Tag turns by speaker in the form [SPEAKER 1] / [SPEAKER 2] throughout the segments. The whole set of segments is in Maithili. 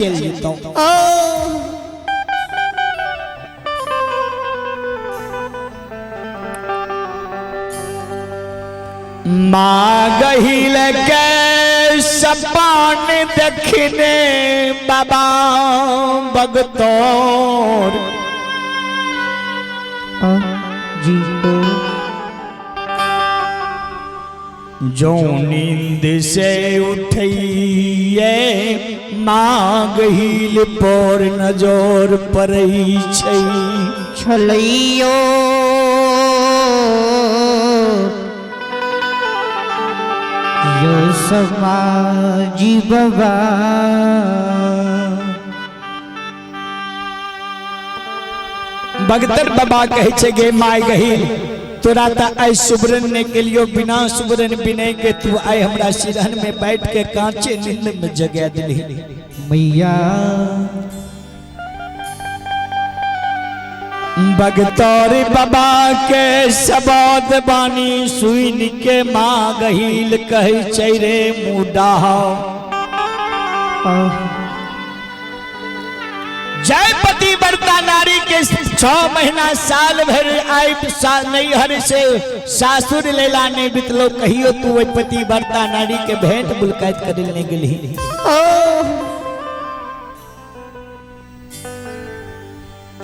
[SPEAKER 1] चलि जेतौ। माँ गहिल के सपान देखने बाबा बगतौर
[SPEAKER 2] जी ओ
[SPEAKER 1] जो नींद से उठैये माँ गहिल पर नजर पड़ै छै।
[SPEAKER 2] छलैयो यो समाजी बाबा।
[SPEAKER 1] बगतर बाबा कहै छै गे my गहिल, तोरा त आइ सुबरन ने के लियो, बिना सुबरन बिनय के तू आइ हमरा सिरहन में बैठ के कांचे नींद में जगा दिलही।
[SPEAKER 2] मैया
[SPEAKER 1] बगतौर बाबा के शबद बानी सुन के माँ गहिल कहै छै रे मुडा, जय पति वर्ता नारी के 6 महीना साल भर आइ नैहर से सासुर लेला नहीं बितलो, कहियो तू ओहि पति वर्ता नारी के भेंट मुलाकात करे नहीं गेलही।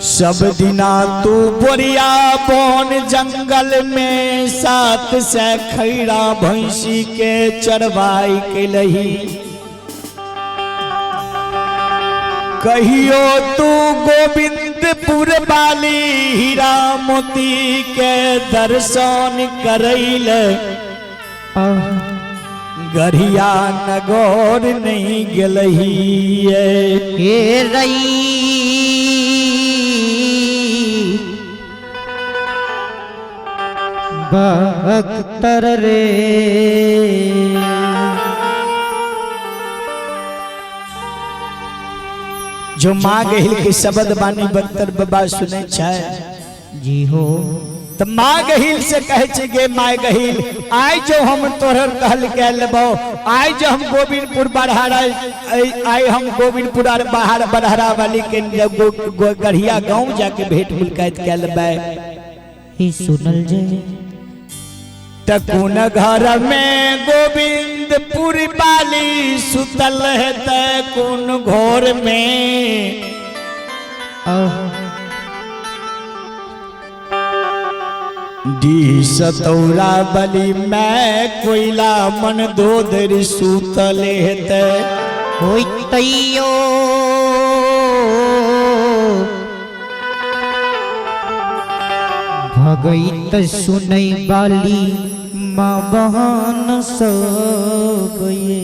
[SPEAKER 1] सब दिना तू बोरिया बन जंगल में 7 से खैरा भैंसी के चरवाई के लही, कहियो तू गोविंदपुर वाली हीरा मोती के दर्शन करैल, गढ़िया नगर नहीं गेलही।
[SPEAKER 2] हे रई बख्तर रे
[SPEAKER 1] जो माँ गहिल के शब्द बानी बख्तर बाबा सुनै छै
[SPEAKER 2] जी हो।
[SPEAKER 1] तो माँ गहिल से कहे छै गे my गहिल, आइ जो हम तोहर कहल के लेबो, आइ जो हम गोविंदपुर बरहरा, आइ हम गोविंदपुर are बाहर बरहरा वाली के गढ़िया गांव जाके भेंट मुलाकात के लेबै।
[SPEAKER 2] ही सुनल जे
[SPEAKER 1] त कोन घर में गोविंदपुर वाली सुतल है त कोन घर में डी सतौरा बली मैं कोयला मन दोदर सुतल हेतै
[SPEAKER 2] होइतैयो भगैत सुनै बाली माँ बहन सब ये।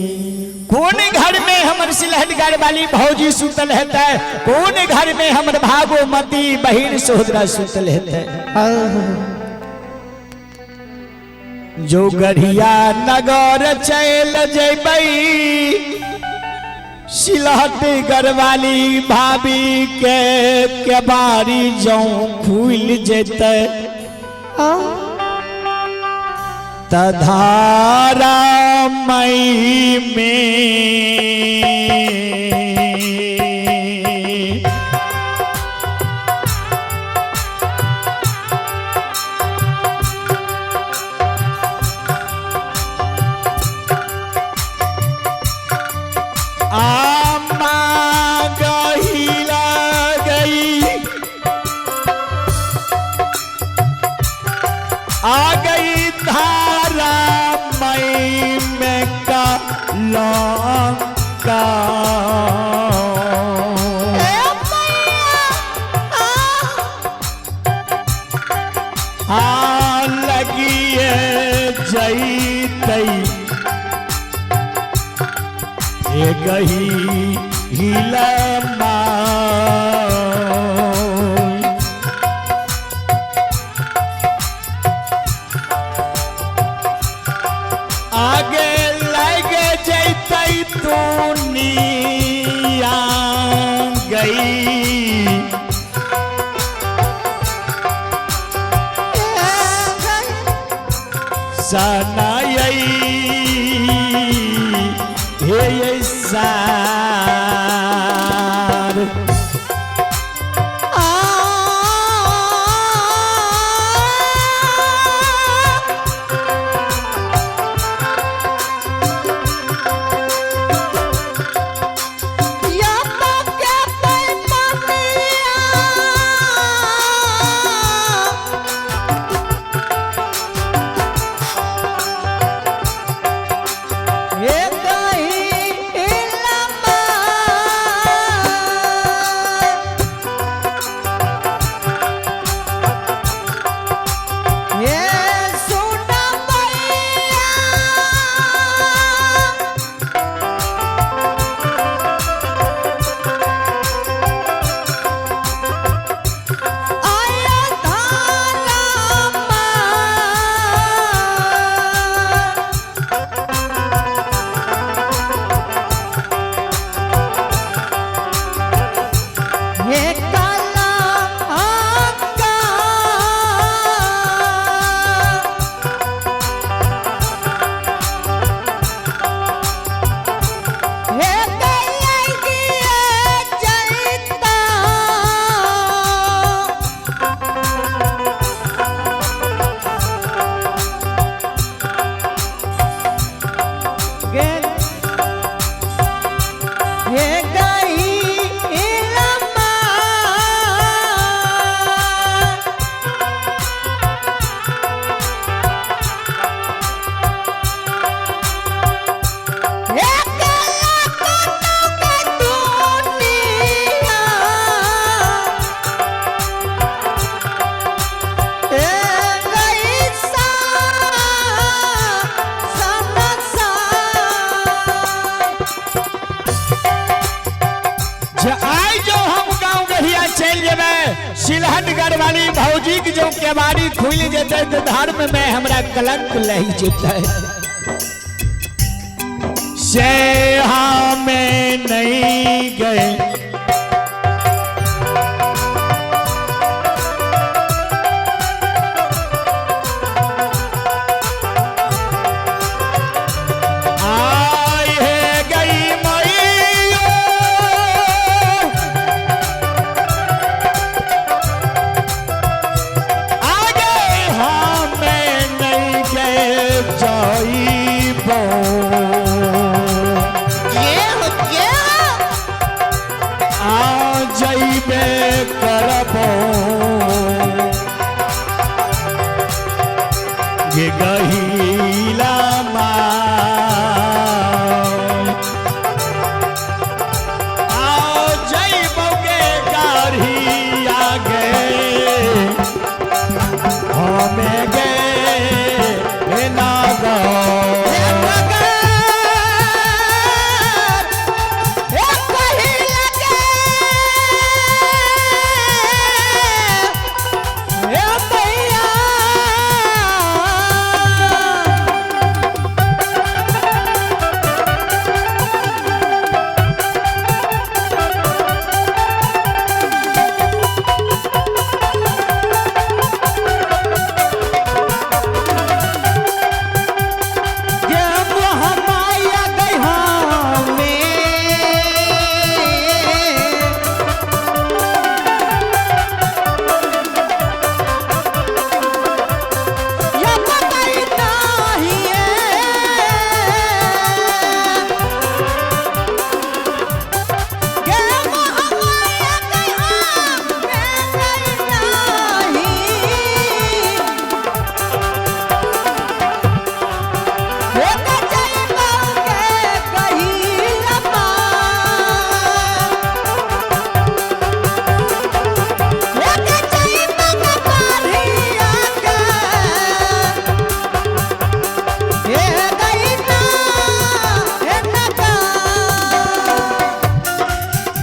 [SPEAKER 1] कोन घर में हमर सिलहटगर वाली भौजी सुतल हेतै, कोन घर में हमर भागोमती बहिन सहोदरा सुतल हेतै। जो गढ़िया नगर चल जैबै सिलहटगर वाली भाभी के केबारी जौं खुलि जेतै त धारा मई में आमा गहिला गई आ गई धारा मई में का लंका। आ लगिए जैतई हे गही हिलमा। आगे लग जैतई दुनिया गई सनाई हे सा। आबू। सिलहटगढ़ वाली भौजी के जो केवाड़ी खुल जेते तो धर्म में हमरा कलंक लही जेते। से हमें नहीं गए आई है गई मैया ये गहीला माँ आओ जइबोगे गाड़ी आगे हमें गे ना गो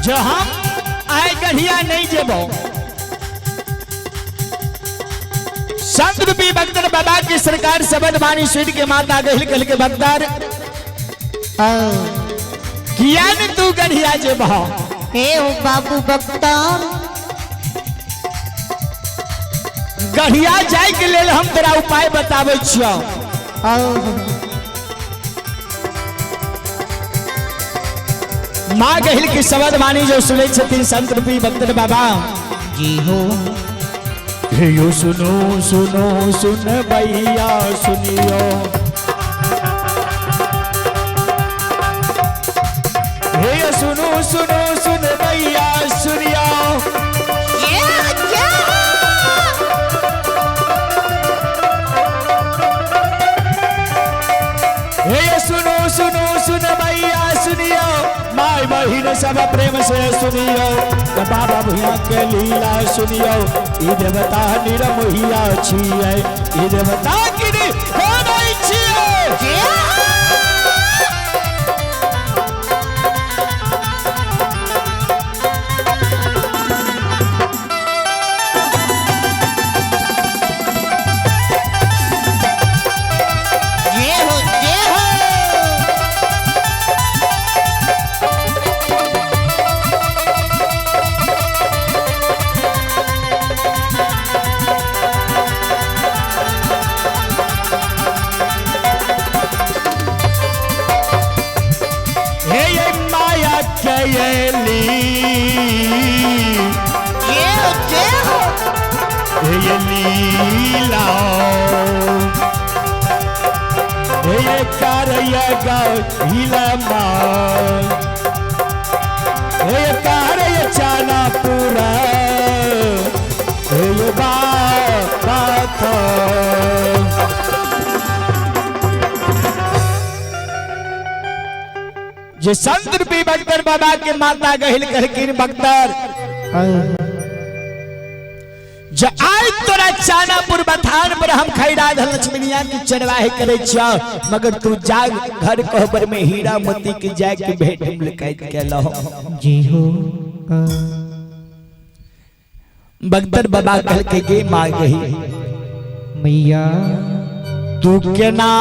[SPEAKER 1] जो हम आए गढ़िया नहीं जेबो। संत रूपी भक्तर बाबा की सरकार सबद वाणी स्वीट के माता गहिल कल के भक्तर किया न तू गढ़िया जेबो।
[SPEAKER 2] हे हो बाबू भक्तर
[SPEAKER 1] गढ़िया जाय के लेल हम तोरा उपाय बताबै छियौ। माँ गहिल की शब्द वाणी जो सुनै छथिन संत रूपी भक्त बाबा
[SPEAKER 2] जी हो।
[SPEAKER 1] हे सुनो सुनो सुन भैया सुनियो, हे सुनो सुनो सुन भैया सुनियो, हे सुनो सुनो सुन भैया सुनियो, माय बहिन सब प्रेम से सुनियो, बाबा भैया के लीला सुनियो, ई देवता निरमोहिया छियै, ई देवता गिरी कोनै छियै।
[SPEAKER 2] जय हो जय हो।
[SPEAKER 1] हे ये माया के ली
[SPEAKER 2] जय हो जय हो।
[SPEAKER 1] हे ये लीला, हे ये कारय गहिला मां, हे ये कारय चाना पूरा, हे ये बात जे संत रूपी बख्तर बाबा के माता गहिल कहलखिन बख्तर जे आइ तोरा चानापुर बथान पर हम खैरा धन लक्ष्मणिया की चरवाहे करे छियो, मगर तू जा घर कोहबर में हीरा मोती के जाय के भेंट हम लिखाइत केलहो।
[SPEAKER 2] जी हो।
[SPEAKER 1] बख्तर बाबा कहलकै गे माँ गही
[SPEAKER 2] मैया
[SPEAKER 1] तू केना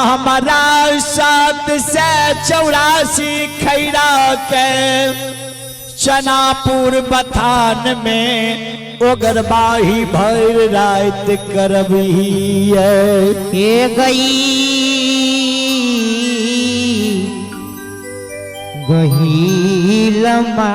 [SPEAKER 1] हमारा 784 खैरा के चनापुर बथान में ओगरबाही भर रात करबही।
[SPEAKER 2] ये गई गहीलमा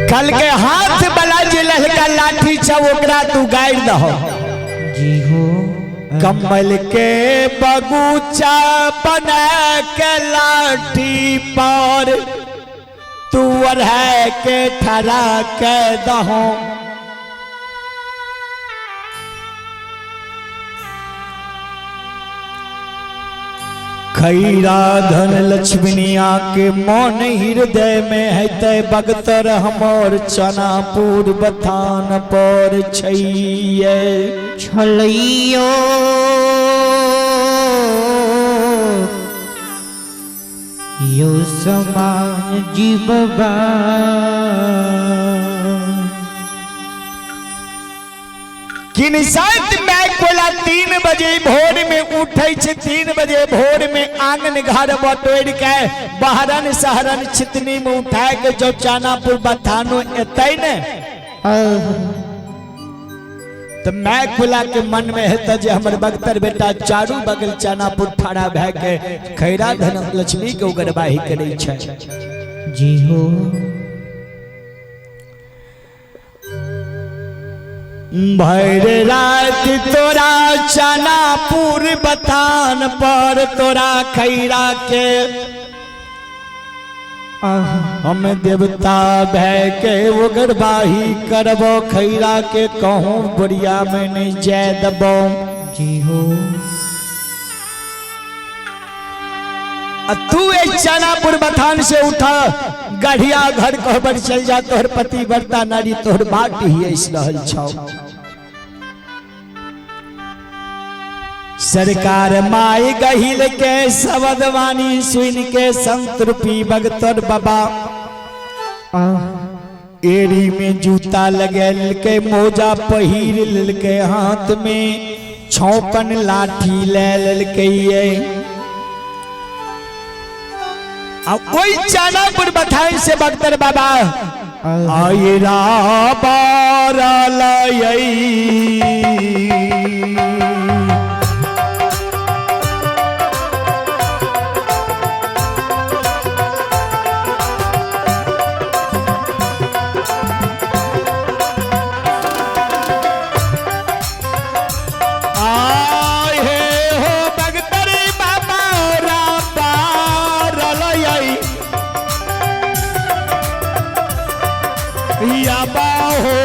[SPEAKER 1] कल के हाथ वाला जे ललका लाठी छौ ओकरा तू गाड़ि दहो।
[SPEAKER 2] जी हो।
[SPEAKER 1] कमल के बगीचा बना के लाठी पर तू अरह के ठहरा के दहो। खैरा धन लक्ष्मणिया के मन हृदय में हेतै बगतर हमर चनापुर बथान पर छैये
[SPEAKER 2] छलैयो यो समान जीवबा
[SPEAKER 1] किन सात में कोला 3 बजे भोर में उठे छे, 3 बजे भोर में आंगन घर बटोर के बहरन सहरन छितनी में उठा के जो चानापुर बथानो एतै ने तो मैं खुला के मन में हेतै जे हमर बख्तर बेटा चारू बगल चानापुर ठाड़ा भए के खैरा धन लक्ष्मी के उगरबाही करै छै।
[SPEAKER 2] जी हो।
[SPEAKER 1] भर रात तोरा चनापुर बथान पर तोरा खैरा के हम देवता भय के उगरबाही करबो, खैरा के कहूँ बुढ़िया में नहीं जाय देबो।
[SPEAKER 2] जी हो।
[SPEAKER 1] तू एक चनापुर बथान से उठा गढ़िया घर कहबर चल जा, तोहर पति वर्ता नारी तोहर बाट ही ऐस रहल छौ। सरकार माई गहिल के शब्द वाणी सुन के संत रूपी बगतर बाबा एड़ी में जूता लगेल के मोजा पहिर ललके, हाथ में छौकन लाठी ले ललके। कोई चनापुर बथान से बख्तर बाबा आयरा बारलयै। आय हे हो बगदरी बाबा रा बारलयै या बाहो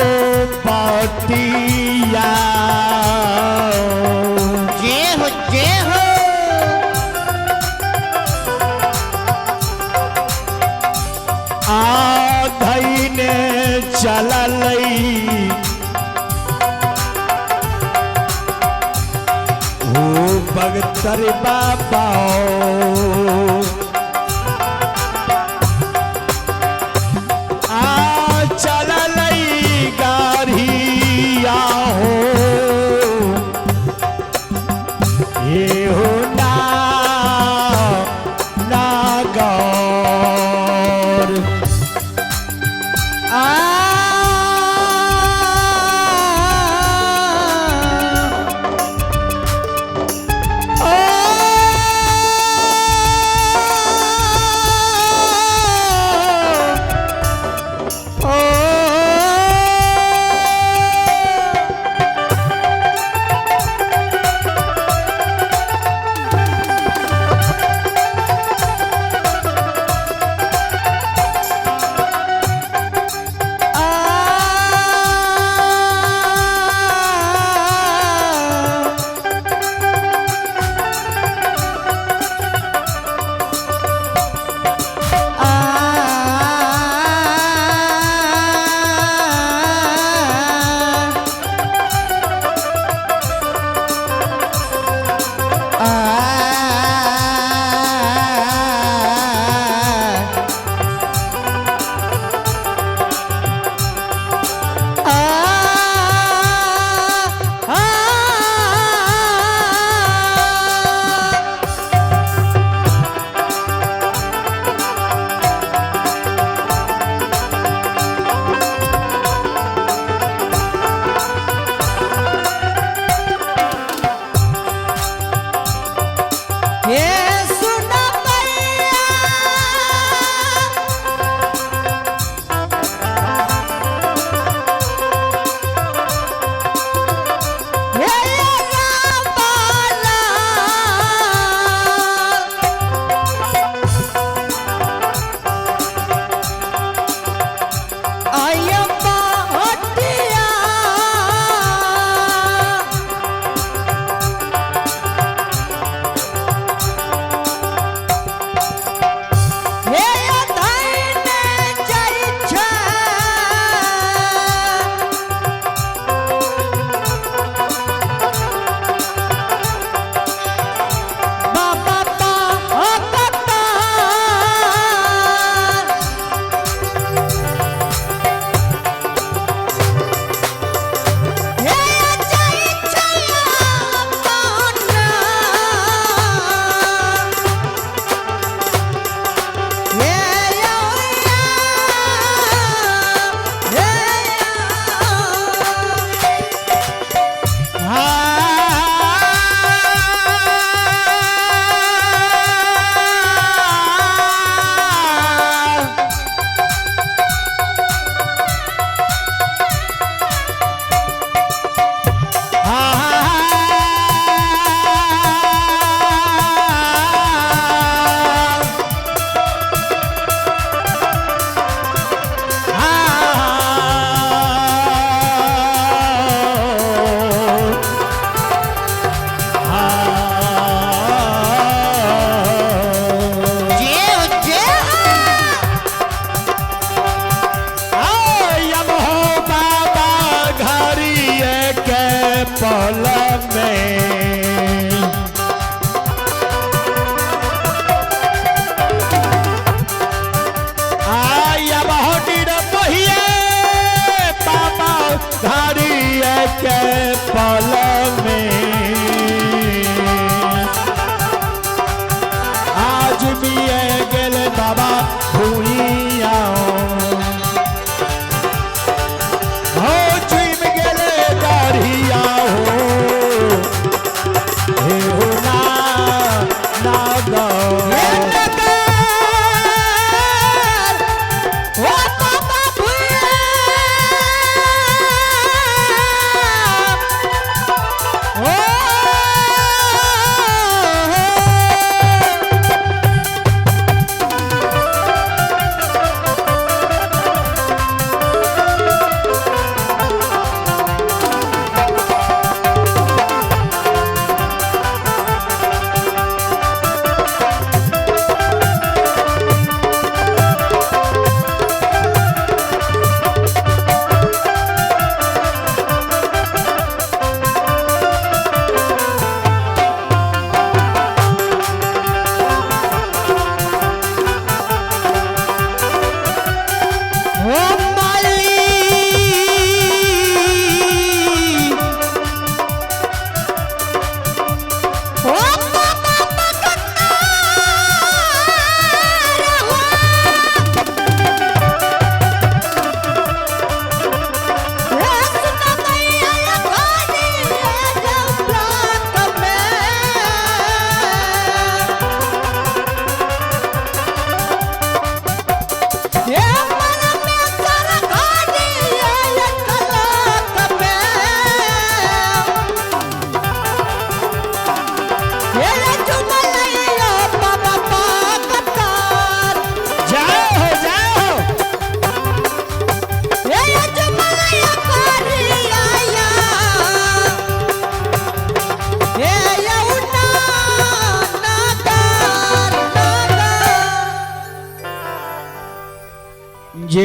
[SPEAKER 1] पटिया।
[SPEAKER 2] जय हो जय हो।
[SPEAKER 1] आ धैने चललै हो बगतर बाबा आ चललै गाड़िया हो हे हो ना नागौर।
[SPEAKER 2] आ ओ।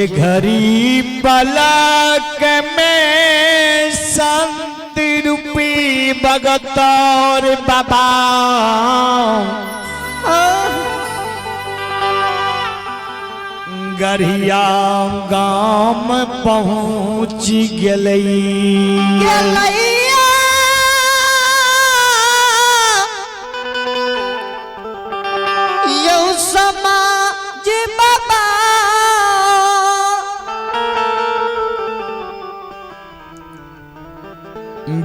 [SPEAKER 1] जे घड़ी पलक में संत रूपी बगतौर बाबा गढ़िया गाम पहुँच गेलै।
[SPEAKER 2] गेलैया। यौ समाज बाबा।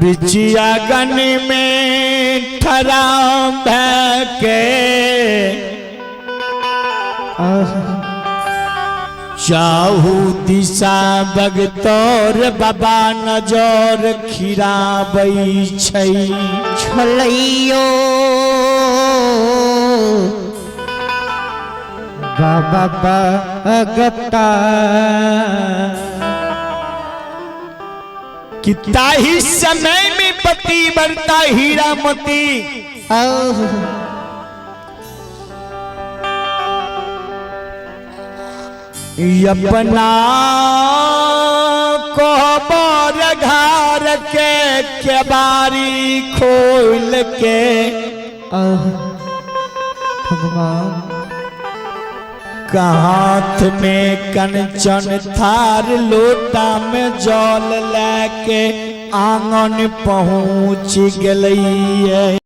[SPEAKER 1] बिचिया गन में ठरा के चाहू दिशा बगतौर बाबा नजर खिराबै छै।
[SPEAKER 2] छलैयो बाबा भगता।
[SPEAKER 1] कि ताही समय में पति बरता हीरा मोती अपना कोहबर घर के केबारी खोल के
[SPEAKER 2] भगवान
[SPEAKER 1] हाथ में कंचन थार लोटा में जल लेके आंगन पहुँच गेलैये।